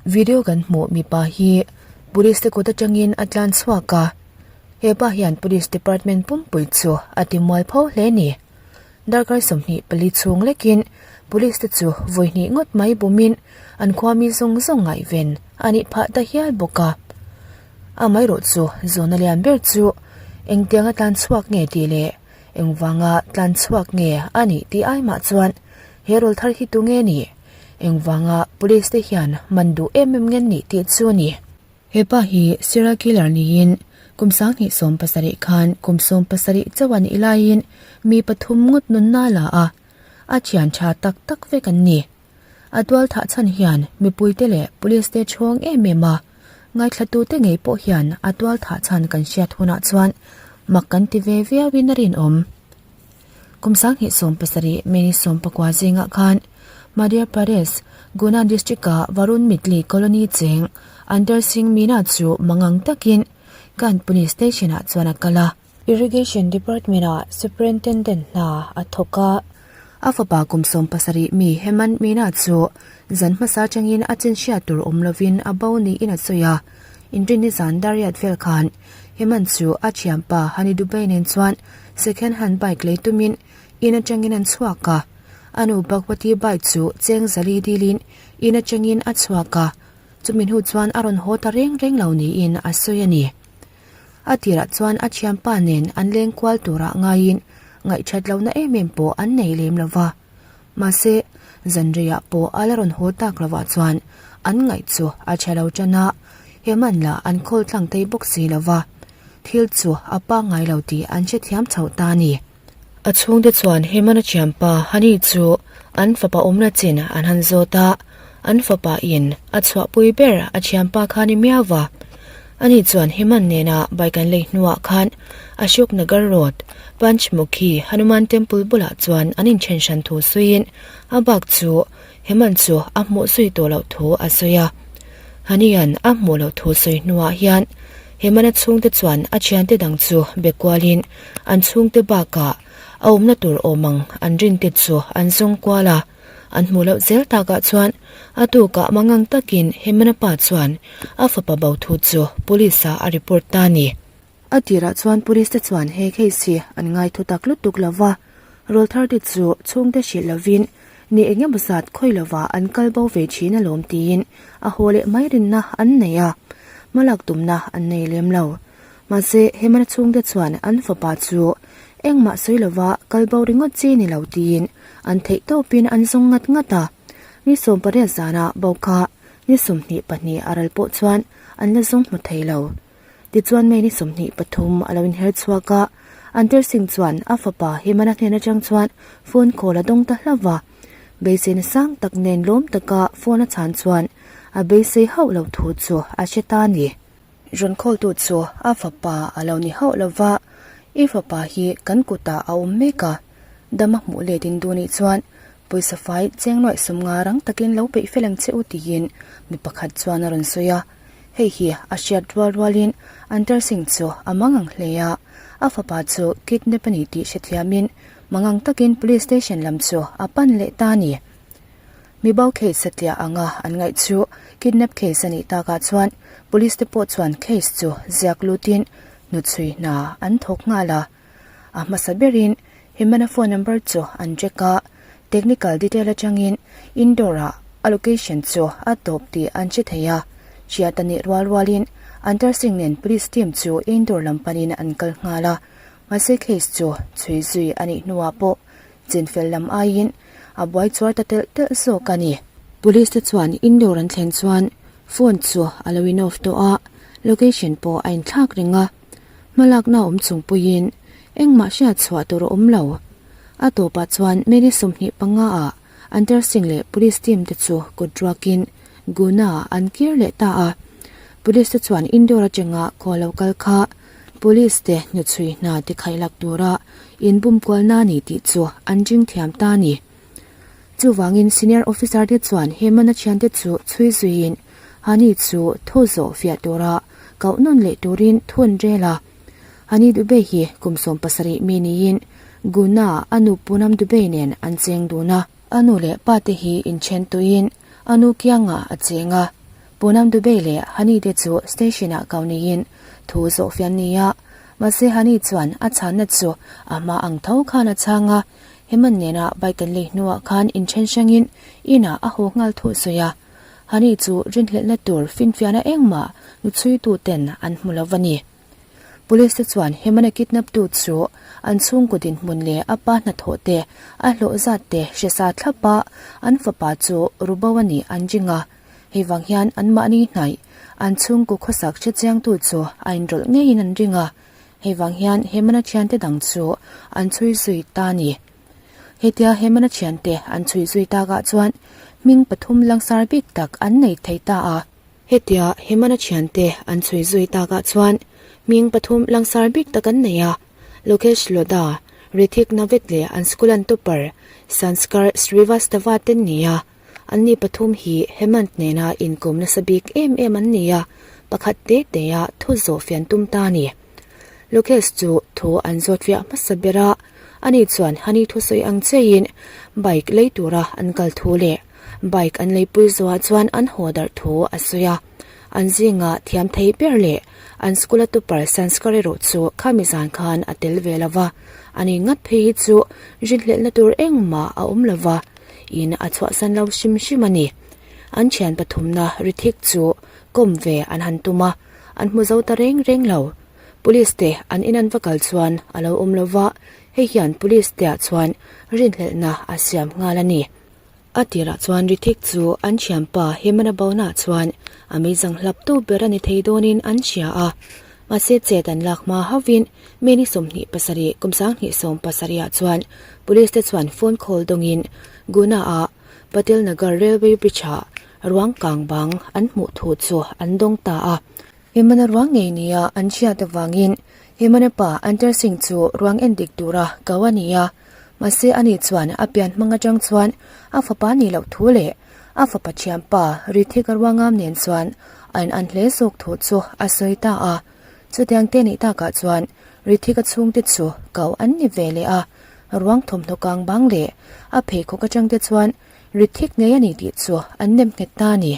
Video kan hmuh mipa hi police te kut atangin a tlan chhuak a, hepa hian police department pumpui chu a ti mual pho hle a ni. Darkar 24 chhung lekin police te chu vawi hnih ngawt mai bumin an khua mi zawng zawng ngaihven a nih phah ta hial bawk a. Amaherawh chu zawhna lian ber chu engtianga tlan chhuak nge tih leh engvanga tlan chhuak nge a nih tih ai mah chuan he rawl thar hi tunge nih? Engvanga police te hian man duh em em nge nih tih chu a ni. Hepa hi serial killer niin kum 2017 khan kum 17 chauh a nih laiin mi pathum ngawt nunna a la a, a thian tha tak tak vek an ni. A tual thah chhan hian mipuite leh police te chhawng em em a, ngaithlatute ngei pawh hian a tual thah chhan kan hriat hunah chuan mak kan ti ve viauin a rinawm. Kum 2017 May 19 zingah khan Madhya Pradesh, Guna district-a Varun Mitli colony cheng Antar Singh Meena chu mangang takin Kan Police Station-ah chuan a kal a. Irrigation Department-ah Superintendent hna a thawk a. A fapa kum 17 mi Hemant Meena chu zan hmasa atangin a chin hriat tur awm lovin a bo niin a sawi a. Inrinni zan Dariat vel khan Hemant chu a thianpa Hani Dubey nen chuan second hand bike lei tumin in atangin an chhuak a. A nu Bhagwati bike chu cheng zali dilin in atangin a chhuak a, chumi hnu chuan a rawn haw ta reng reng lo niin a sawi a ni. A tirah chuan a thianpa nen an leng kual turah ngaiin ngaihthat lohna em em pawh an nei lem lo va. Mahse, zanreiah pawh a la rawn haw tak lovah chuan an ngaih chu a tha lo tan a, Hemant lah an khawl tlang thei bawk si lo va, thil chu a pangngai lo tih an hrethiam chhoh ta a ni. A chhungte chuan Hemant-a thianpa Hani chu an fapa awmna chin an han zawt a, an fapa in a chhuahpui ber a thianpa kha ni miau va. Ani chuan Hemant nena bike an lei hnuah khan Ashok Nagar Road, Panchmukhi Hanuman Temple bulah chuan an inthen hran thu sawiin a bak chu Hemant chu a hmuh zui tawh loh thu a sawi a. Hanian a hmuh loh thu sawi hnuah hian Hemant-a chhungte chuan a thiante dang chu be kualin an chhungte bakah a awmna tur awm ang an rinte chu an zawng kual a. An hmuh loh zel takah chuan a tukah mangang takin Hemana pa chuan a fapa bo thu chu police ah a report ta a ni. A tirah chuan police te chuan he case hi an ngai thu tak lutuk lo va, rawlthar te chu chhungte hrilh lovin ni eng emaw zat khawi lova an kal bo ve thin alawm tiin a haw leh mai rinna an nei a, hmalak tumna an nei lem lo. Mahse Hemana chhungte chuan an fapa chu engmah sawi lova kal bo ringawt chi ni lo tiin An theih tawpin an zawng ngat ngat a, ni 18 zana bo kha ni 22 a ral pawh chuan an la zawng hmu thei lo. Tichuan May ni 23 a lo inher chhuak a, Antir Singh chuan a fapa Himana hnen atang chuan phone call a dawng ta hlauh va. Beiseina sang tak nen lawm taka phone a chhan chuan a beisei hauh lo thu chu a hre ta a ni. Rawn khawltu chu a fapa a lo ni hauh lo va, I fapa hi kan kutah a awm mek a, dama hmuh let in duh nih chuan pawisa fai cheng luaih sum nga rang takin lo peih fel ang che u tiin mi pakhat chuan a rawn sawi a. Hei hi a hriat rual rualin Antar Singh chu a mangang hle a, a fapa chu kidnap a ni tih hrethiamin mangang takin police station lam chu a pan leh ta a ni. Mi bo case satliah anga an ngaih chu kidnap case a nih takah chuan police te pawh chuan case chu ziak lutin hnuchhui hna an thawk nghal a. A hmasa berin Hemana phone number chu an check a, technical detail atangin Indore-ah a location chu a tawp tih an hre thei a. Hriat a nih rual rualin Antar Singh nen police team chu Indore lam panin an kal nghal a, mahse case chu chhui zui a nih hnuah pawh chinfel lam aiin a buai chuar ta telh telh zawk a ni. Police te chuan Indore an thlen chuan phone chu a lo in off tawh a, location pawh a inthlak reng a. Hmalakna awm chung puiin engmah hriat chhuah tur a awm lo. A tawpah chuan May 25 ah Antar Singh leh police team te chu kut ruakin Guna an kir leh ta a. Police te chuan Indore atanga khua lo kal kha Police te hnuchhui hna ti khaih lak tura inbum kualna a ni tih chu an ring thiam ta a ni. Chuvangin senior officer te chuan Hemana thiante chu chhui zuiin Hani chu thu zawh fiah tura koh nawn leh turin thu an rel a. Hani Dubey hi kum 17 mi niin Guna a nu Poonam Dubey nen an cheng dun a. A nu leh pa te hi inthen tuiin a nu kiangah a cheng a. Poonam Dubey leh Honey te chu station ah kau niin thu zawh fian ni a, mahse Honey chuan a chhanna chu a hma ang tho khan a chhang a, Hemant nena bike an lei hnuah khan inthen hrangin inah a haw nghal thuh sawi a, Honey chu rinhlelhna tur finfiahna engmah hnuchhuitu ten an hmu lo va ni. Police te chuan Hemant-a kidnap tu chu an chhungkaw dinhmun leh a pa hnathawh te, a hlawh zat te hre sa thlap a, an fapa chu rubo a nih an ring a. Hei vang hian anmahni hnaih an chhungkaw khawsak hre chiangtu chu a inrawlh ngeiin an ring a. Hei vang hian Hemant-a thiante dang chu an chhui zui ta a ni. Hetia Hemant-a thiante an chhui zui takah chuan hming pathum langsar bik tak an nei thei ta a. Hetia Hemant-a thiante an chhui zui takah chuan hming pathum langsar bik tak an nei a, Lokesh Lodha, Rithik Navet leh an school an topper Sanskar Srivastava te an ni a. Anni pathum hi Hemant nena inkawm nasa bik em em an ni a, pakhat te te-a thu zawh fian tum ta a ni. Lokesh chu thu an zawt fiah hmasa ber a, ani chuan Honey thusawi ang cheiin bike lei tura an kal thu leh bike an leipui zawhah chuan an haw darh thu a sawi a. An zinga thiam thei ber leh an school-a topper Sanskar erawh chu khami zan khan a tel ve lo va, ani ngat phei hi chu rinhlelhna tur engmah a awm lo va. In a chhuahsan lo hrim hrim a ni. An thian pathumna Rithik chu kawm ve an han tum a, an hmu zo ta reng reng lo. Police te an in an va kal chuan a lo awm lo va, hei hian police te ah chuan rinhlelhna a siam nghal a ni. A tirah chuan Rithik chu an thianpa Hemana Bona chuan a meizang hlap tu ber a ni thei dawnin an hria a, mahse chet an lak hma hauhin May ni 27 kum 2017 ah chuan Police te chuan phone call dawngin Guna ah Patel Nagar Railway Bridge ah ruang kang bang an hmuh thu chu an dawng ta a. Hemana ruang ngei nia an hriat avangin Hemana pa Antar Singh chu ruang en dik tura ko a ni a, mahse ani chuan a pian hmang atang chuan a fapa nih loh thu leh a fapa thianpa Rithik Ruangam nen chuan a in an hle zawk thu chu a sawi ta a. Chutiang te nih takah chuan Rithika chhungte chu kau an ni ve leh a, ruang thawmhnaw kang bang leh a pheikhawk atang te chuan Rithik ngei a ni tih chu an nem nghet ta a ni.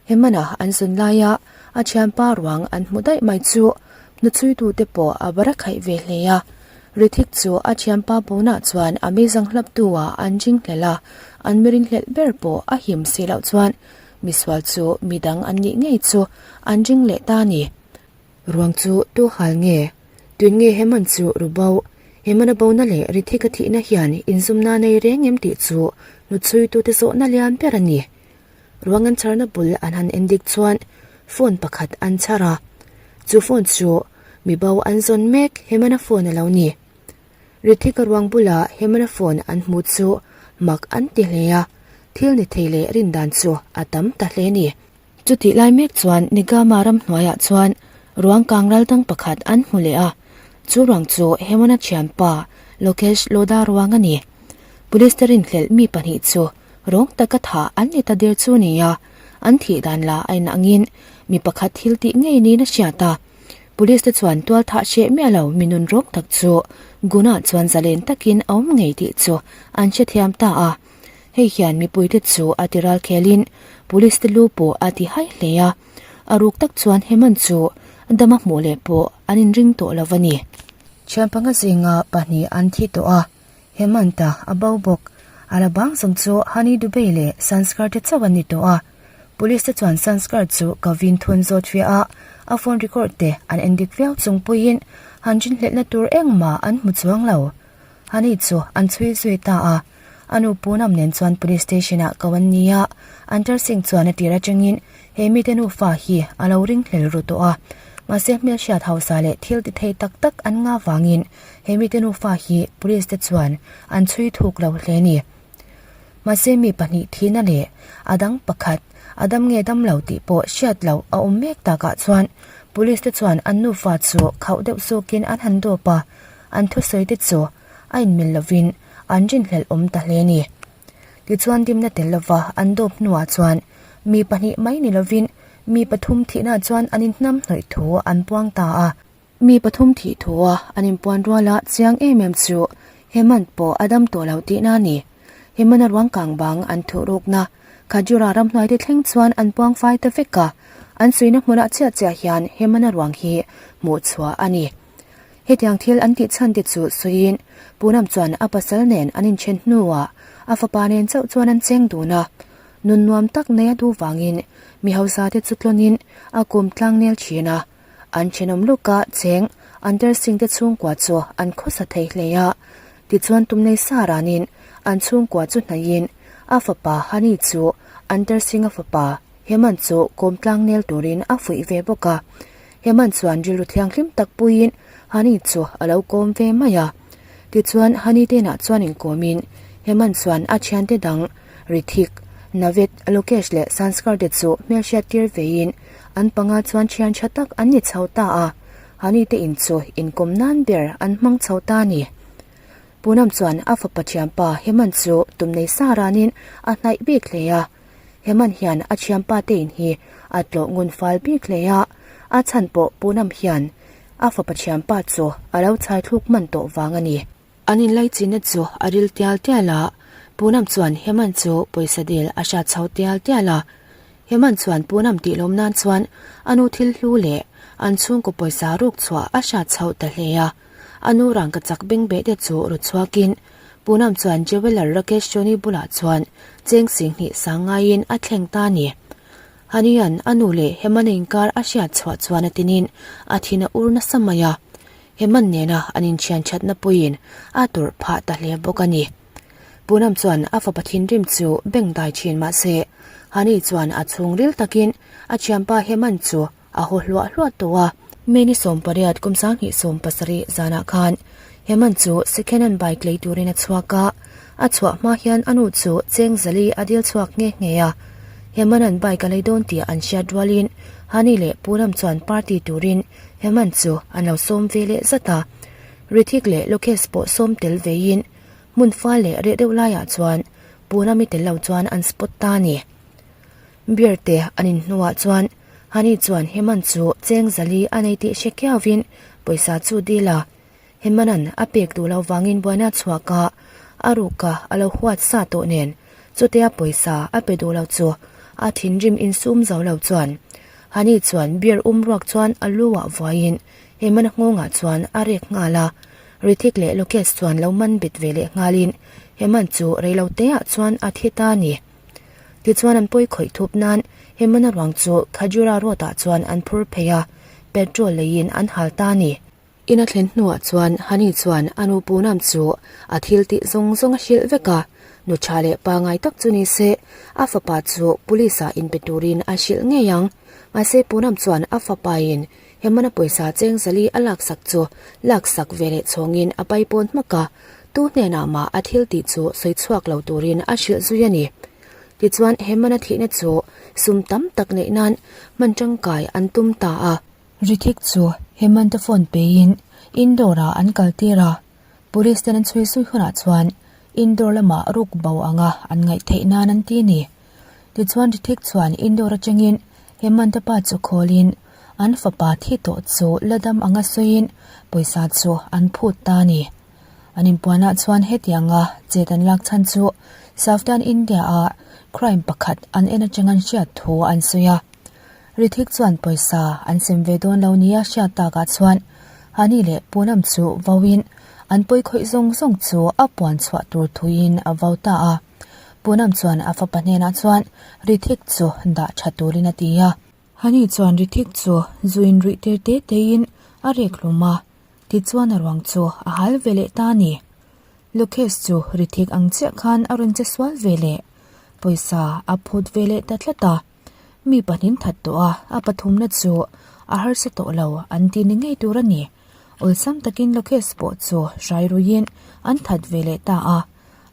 Hemana an zun laia a thianpa ruang an hmu daih mai chu hnuchhuitute pawh a bara khaih ve hle a, Rithik chu a thianpa bonah chuan a mizang hlaptu ah an ring hlelh a, an miring hlelh ber pawh a him si loh chuan Misual chu midang an nih ngei chu an ring leh ta a ni. Ruang chu tu hal nge? Tuin nge Heman chu ru bo? Hemana bona leh Rithika thihna hian inzumna nei reng em tih chu hnuchhuitute zawhna lian ber a ni. Ruang an chharna bul an han endik chuan phone pakhat an chhar a. Chu phone chu mi bo an zawn mek Hemana phone a lo ni. Rithika ruang bula Hemana phone an hmu chu mak an ti hle a, thil ni thei leh rin dan chu a tam ta hle a ni. Chutih lai mek chuan Nigama ramhnuaiah chuan ruang kang ral dang pakhat an hmu leh a, chu ruang chu Hemana thianpa Lokesh Lodha ruang a ni. Police te rinhlelh mi pahnih chu rawng taka thah an ni ta der chu a ni a, an thih dan lah a inangin mi pakhat thil tih ngei niin a hriat a. Police te chuan tual thah hreh miah lo mi nun rawng tak chu Guna chuan zalen takin a awm ngei tih chu an hrethiam ta a. Hei hian mipuite chu a ti ral khelin police te lu pawh a ti hai hle a. A ruk tak chuan Hemant chu dama hmuh leh pawh an inring tawh lo a ni. Thian panga zinga pahnih an thi tawh a. Hemant-a a bo bawk. A la bang zawng chu Honey Dubey leh Sanskar te chauh an ni tawh a. Police te chuan Sanskar chu ka vin thun zawt fiah a, a phone record te an en dik viau chung puiin han rinhlelhna tur engmah an hmu chuang lo. Honey chu an chhui zui ta a. A nu Poonam nen chuan police station ah ko an ni a, Antar Singh chuan a tir atangin he mite nufa hi a lo ringhlel ru tawh a. Mahse hmelhriat hausa leh thil ti thei tak tak an ngah vangin He mite nufa hi police te chuan an chhui thuk lo hle ni. Mahse mi pahnih thihna leh a dang pakhat a dam nge dam lo tih pawh hriat loh a awm mek takah chuan police te chuan an nufa chu khauh deuh zawkin an han dawp a, an thusawi te chu a inmil lovin an rinhlelh awm ta hle ni. Tichuan dimna tel lova an dawp hnuah chuan mi pahnih mai ni lovin mi pathum thihna chuan an inhnam hnawih thu an puang ta a. Mi pathum thih thu a an inpuan ruala chiang em em chu Hemant pawh a dam tawh lo tihna a ni. Hemant-a ruang kang bang an thuh rukna. Khajura ramhnuaite thleng chuan an puang fai ta vek a, an suihna hmunah chiah chiah hian Hemana ruang hi hmuh chhuah a ni. Hetiang thil an tih chhan te chu sawiin Poonam chuan a pasal nen an inthen hnuah a fapa nen chauh chuan an cheng dun a, nun nuam tak nei a duh vangin mi hausa te chu tlawnin a kum tlang nel thin a. An thenawm lawka cheng Antar Singh te chhungkua chu an khawsa thei hle a, tichuan tumnei sa ranin an chhungkua chu hnaihin a fapa Hani chu Antar Singh-a fapa Hemant chu kawmtlang nel turin a fuih ve bawk a. Hemant chuan rilru thianghlim tak puiin Hani chu a lo kawm ve mai a. Tichuan Hani te inah chuan inkawmin Hemant chuan a thiante dang Rithik, Navet, Lokesh leh Sanskar te chu hmelhriat tir veiin an panga chuan thian tha tak an ni chho ta a, Hani te in chu inkawm nan ber an hmang chho ta a ni. Poonam chuan a fapa thianpa Hemant chu tum nei sa ranin a hnaih bik hle a, Hemant hian a thianpa te in hi a tlawh ngun fal bik hle a, a chhan pawh Poonam hian a fapa thianpa chu a lo chhai thluk hman tawh vang a ni. An inlaichinna chu a ril tial tial a, Poonam chuan Hemant chu pawisa dil a hriat chho tial tial a. Hemant chuan Poonam tih lawm nan chuan a nu thil hlu leh an chhungkaw pawisa ruk chhuah a hriat chhoh ta hle a. A nu rangka chak bengbeh te chu ru chhuakin Poonam chuan Jeweller Rakesh Joni bulah chuan cheng singhnih sang ngaiin a thleng ta a ni. Hanian a nu leh Hemant-a inkar a hriat chhuah chuan a tinin a thin a ur nasa mai a. Hemant nena an inthian thatna puiin a tawrh phah ta hle bawk a ni. Poonam chuan a fapa thinrim chu beng dai thin mah se, Hani chuan a chhungril takin a thianpa Hemant chu a haw hluah hluah tawh a. May ni 18 kum 2017 zanah khan Hemant chu second hand bike lei turin a chhuak a, a chhuah hma hian a nu chu cheng zali a dil chhuak nghe nghe a. Hemant-a'n bike a lei dawn tih an hriat rualin Hani leh Poonam chuan party turin Hemant chu an lo sawm ve leh zat a, Rithik leh Lokesh pawh sawm tel veiin hmun fal leh reh deuh laiah chuan Poonam-i tel lo chuan an spot ta a ni. Beer te an in hnuah chuan Hani chuan Hemant chu cheng zali a nei tih hre kiauvin pawisa chu dil a, Hemant-a'n a pek duh loh vangin buaina chhuak a, a ruka a lo huat sa tawh nen chutia pawisa a pe duh lo chu a thinrim insum zo lo chuan Hani chuan beer um ruak chuan a lu ah vuaiin Hemant-a nghawngah chuan a rek nghal a, Rithik leh Lokesh chuan lo man bet ve leh nghalin Hemant chu reiloteah chuan a thi ta a ni. Tichuan an pawi khawih thup nan Hemana ruang chu Khajura road ah chuan an phur phei a, petrol leiin an hal ta a ni. In a thlen hnuah chuan Hani chuan a nu Poonam chu a thil tih zawng zawng a hrilh vek a, nu tha leh pangai tak chu ni se a fapa chu police ah inpe turin a hrilh ngei ang. Mahse Poonam chuan a fapa in Hemana pawisa cheng zali a laksak chu laksak ve leh chhawngin a paipawn hmak a, tu hnenah mah a thil tih chu sawi chhuak lo turin a hrilh zui a ni. Tichuan Hemana thihna chu sum tam tak neih nan hman tangkai an tum ta a. Rithik chu Hemanta phone peiin Indore ah an kal tir a, Police ten an chhui zui hunah chuan Indore lamah ruk bo anga an ngaih theih nan an ti a ni. Tichuan Rithik chuan Indore atangin Hemanta pa chu khawlin an fapa thi tawh chu la dam anga sawiin pawisa chu an phut ta a ni. An inpuanah chuan hetianga chet an lak chhan chu Southern India-a crime pakhat an en atang an hriat thu an sawi a. Rithik chuan pawisa an sem ve dawn lo nia hriat takah chuan Hani leh Poonam chu vauin an pawi khawih zawng zawng chu a puan chhuah tur thuin a vau ta a. Poonam chuan a fapa hnenah chuan Rithik chu dah tha turin a ti a. Hani chuan Rithik chu zuin ruih tir te tein a rek hlum a, tichuan a ruang chu a hal ve leh ta a ni. Lokesh chu Rithik ang chiah khan a rawn che sual ve leh pawisa a phut ve leh ta tlat a. Mi pahnin that tawh a, a pathumna chu a harsa tawh lo an ti ni ngei tur a ni. Awlsam takin Lokesh pawh chu hrai ruiin an that ve leh ta a,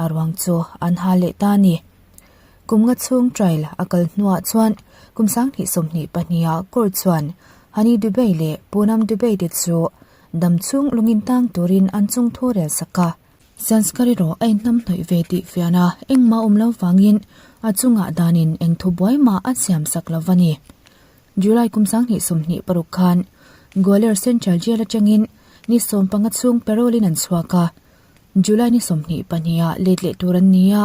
a ruang chu an hal leh ta a ni. Kum nga chhung trial a kal hnuah chuan kum 2022 ah court chuan Honey Dubey leh Poonam Dubey te chu dam chhung lungin tang turin an chung thu rel sak a. Sanskar erawh a inhnam hnawih ve tih fiahna engmah awm lo vangin a chungah danin eng thu buai mah a siam sak lo va ni. July kum 2026 khan Gwalior Central Jail atangin ni 15 chhung parole in an chhuak a, July ni 22 ah let leh tur an ni a,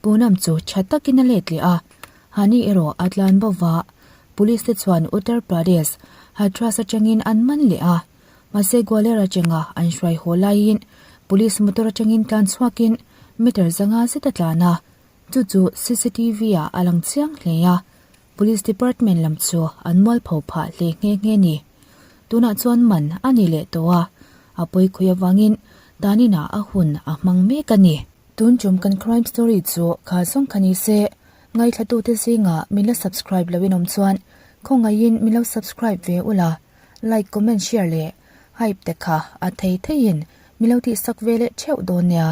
Poonam chu tha takin a let leh a. Hani erawh a tlan bo va, Police te chuan Uttar Pradesh, Hathras atangin an man leh a. Mahse Gwalior atanga an hruai haw laiin Police motor atangin tlan chhuakin meter zanga zet a tlan a, chu chu cctv ah a lang chiang hle a. Police Department lam chu an mualpho phah hle nghe nghe ni. Tunah chuan man a ni leh tawh a, a pawi khawi avangin daninah a hun a hmang mek a ni. Tun tum kan crime story chu kha zawng kha ni se, ngaithlatute zingah min la subscribe lo in awm chuan khawngaihin min lo subscribe ve ula, like, comment, share leh hype te kha a thei theiin min lo tihsak ve leh theuh dawn nia.